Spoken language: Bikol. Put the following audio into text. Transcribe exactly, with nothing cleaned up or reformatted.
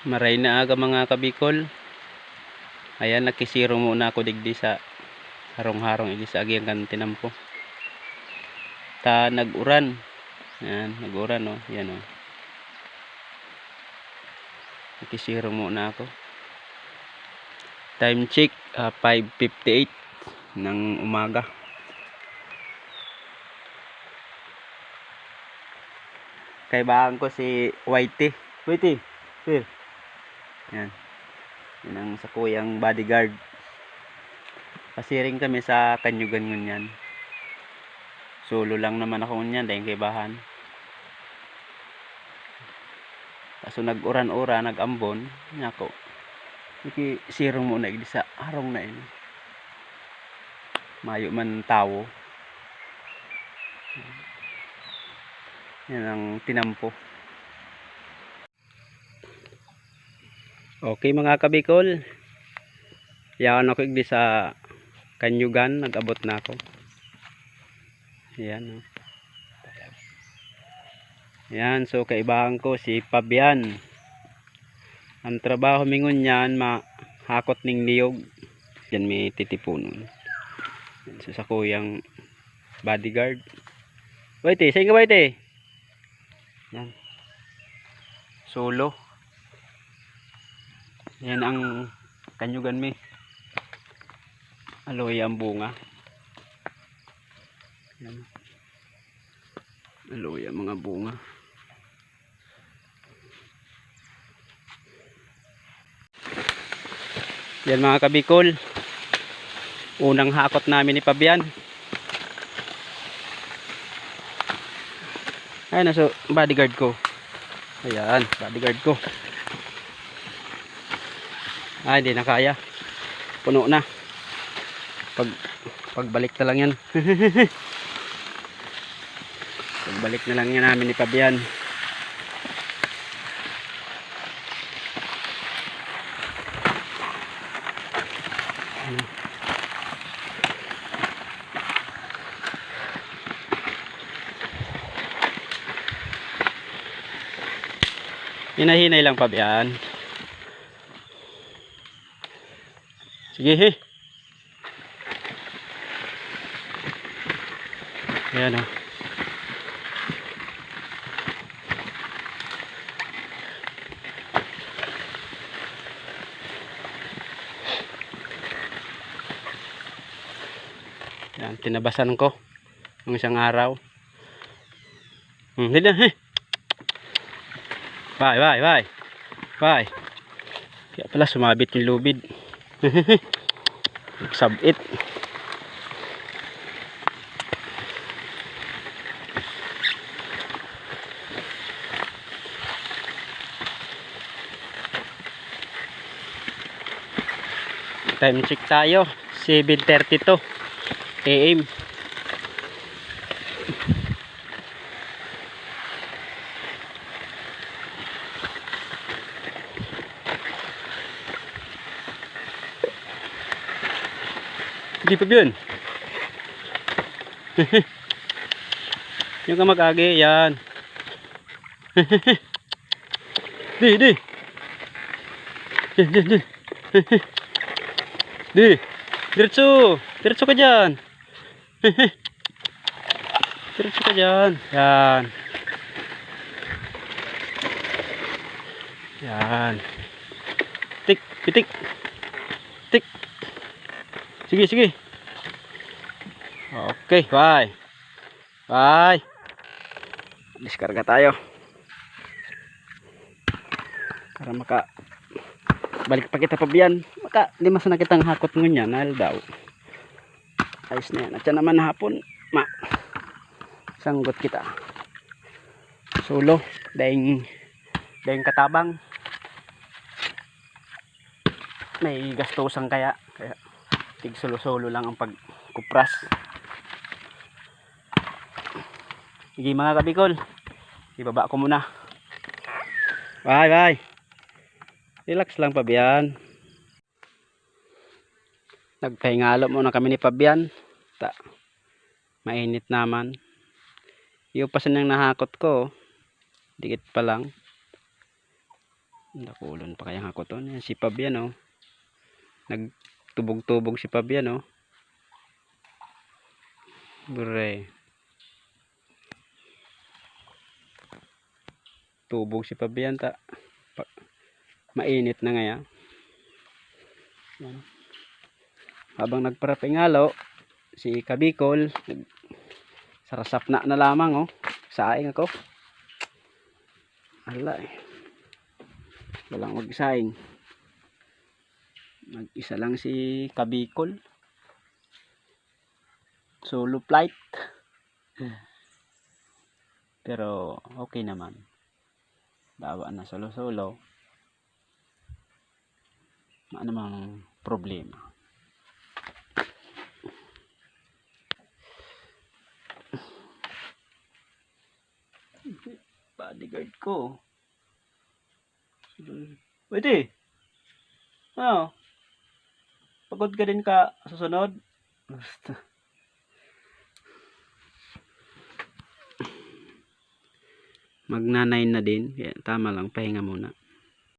Maray na aga, mga kabikol. Ayan, nakisirong muna ako digdi sa harong-harong, igdi sa agihan kan tinampo. Ta nag-uran. Ayan, nag-uran, oh. Ayan, oh. Nakisirong muna ako. Time check, ah, five fifty-eight ng umaga. Kaibahan ko si Whitey. Whitey, here. Yan. Yan ang sakuyang bodyguard. Pasiring kami sa Kanyugan ngunyan. Solo lang naman ako ngunyan, dahil kaibahan. Kaso nag-uran-uran, nag-ambon, nya ako, nakisirong muna igdi sa harong na ini. Mayo man tawo. Yan ang tinampo. Okay, mga kabikol. Yaon ako igdi sa Kanyugan, nag-abot na ako. Ayan, oh. Ayan, so kaibahan ko si Fabian. Ang trabaho mi ngunyan, mahakot ning niyog. Diyan mi titipunon. Yan, so sakuyang bodyguard. Whitey, saan ka, Whitey? Yan. Solo. Yan ang Kanyugan mi. Aloe ang bunga. Yan. Aloe ang mga bunga. Yan, mga kabikol. Unang hakot namin ni Fabian. Ayan na, so, bodyguard ko. Ayan, bodyguard ko. Ay, hindi na kaya. Puno na. Pag, pagbalik na lang yan. Pagbalik na lang yan namin ni Fabian. Hinay-hinay lang, Fabian. Sige, he. Ayan, oh. Yan, tinabasan ko nung isang araw. Hmm, dali na, he. Bay, bay, bay. Bay. Kaya pala sumabit yung lubid. Sabit. Time check tayo, seven thirty-two A M. Hindi pa yun. Yung ka mag-agi, yan. Di, di. Di, di, di. Di. Diretso. Diretso ka dyan. Diretso ka dyan. Yan. Yan. Tik, pitik. Tik. Sige, sige. Okay, bye. Bye. Diskarga tayo. Para maka balik pa kita Fabian. Maka lima sana kitang hakot ngunyan, nahal daw. Ayos na yan. At yan naman hapon, ma sanggot kita. Solo, daing daing katabang. May gastusan kaya, kaya tig solo-solo lang ang pagkupras. Sige, mga kabikol, ibaba ko muna. Bye, bye. Relax lang, Fabian. Nagpahingalo muna kami ni Fabian. Ta, mainit naman. Yung pa sanang nahakot ko, dikit pa lang. Dakulon pa kaya ang hakoton. Yan, si Pab yan, oh. Nagtubog-tubog si Pab yan, oh. Bure. Tubog si Pab yan, ta. Pa, mainit na ngayon. Yan. Habang nagparapingalo, si Kabikol, nag-, sarasap na na lamang, oh. Saing ako. Ala, eh. Walang magsaing. Mag-isa lang si Kabikol. Solo flight. Pero okay naman. Bawa na solo-solo. Ano mang problema. Bodyguard ko. Pwede. Oh. Pagod ka din ka susunod. Basta. Magnanay na din. Kaya tama lang, pahinga muna.